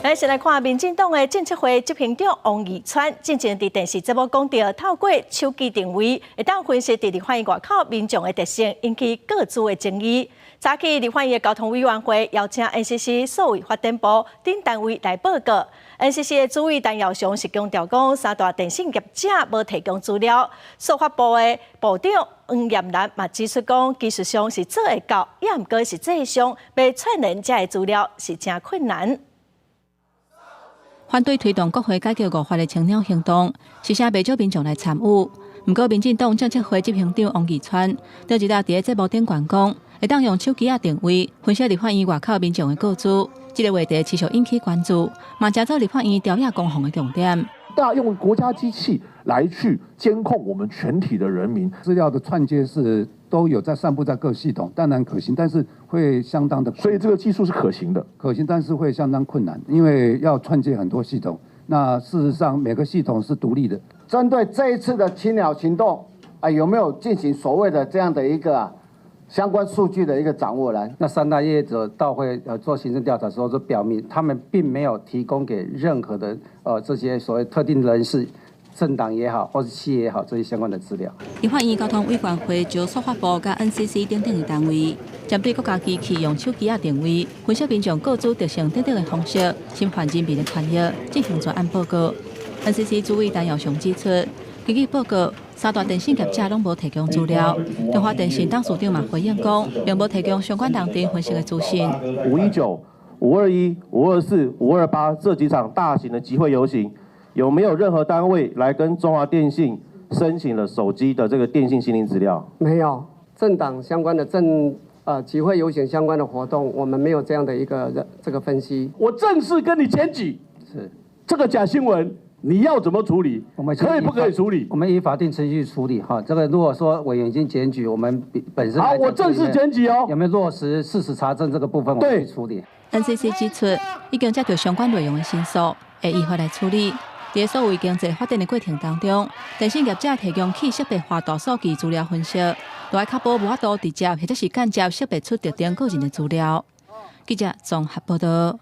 來先來看民進黨的政策會執行長王義川，進前佇電視節目講著，透過手機定位，會當分析佇立法院外口民眾的特性，引起個資的爭議。早起立法院的交通委員會邀請 NCC 數位發展部等單位來報告。NCC 的主委陳耀祥是強調講，三大電信業者無提供資料。數發部的部長黃艷蘭嘛指出講，技術上是做會到，也毋過實際上欲串連這个資料是誠困難。反對推動國會改革五法的青鳥行動，是啥袂少民眾來參與。毋過，民進黨政策會執行長王義川，昨日佇咧節目頂懸講，會當用手機仔定位分析立法院外口民眾的個資，這个話題持續引起關注，嘛成做立法院朝野攻防的重點。大用國家機器來去監控我們全體的人民，資料的串接是都有在散布在各系統，當然可行，但是會相當的。所以這個技術是可行的，可行，但是會相當困難，因為要串接很多系統。那事實上每個系統是獨立的。針對這一次的青鳥行動，啊，有沒有進行所謂的這樣的一個相關數據的一個掌握呢？那三大業者到會做行政調查的時候，就表明他們並沒有提供給任何的這些所謂特定人士、政黨也好，或是企業也好，這些相關的資料。立法院交通委員會就數發部佮 NCC 等等的單位，針對國家機器用手機仔定位分析民眾個資特性等等的方式，侵犯人民的權益，進行專案報告。NCC 主委陳耀祥指出，根據報告，三大電信業者攏無提供資料。中華電信董事長嘛回應講，並無提供相關人陣分析的資訊。 5·19、5·21、5·24、5·28這幾場大型的集會遊行，有沒有任何單位來跟中華電信申請了手機的這個電信信令資料？沒有，政黨相關的集會遊行相關的活動，我們沒有這樣的一個這個分析。我正式跟你檢舉，是這個假新聞，你要怎麼處理？我們可以不可以處理？我們依法定程序處理哈。這個如果說委員已經檢舉，我們本身好，我正式檢舉哦。有沒有落實事實查證這個部分，我們去處理。 NCC 指出，已經接到相關內容的申訴，會依法來處理。佇數位經濟發展的過程當中，電信業者提供去識別化大數據資料分析，都愛確保無法度直接或者是間接識別出特定個人的資料。記者綜合報道。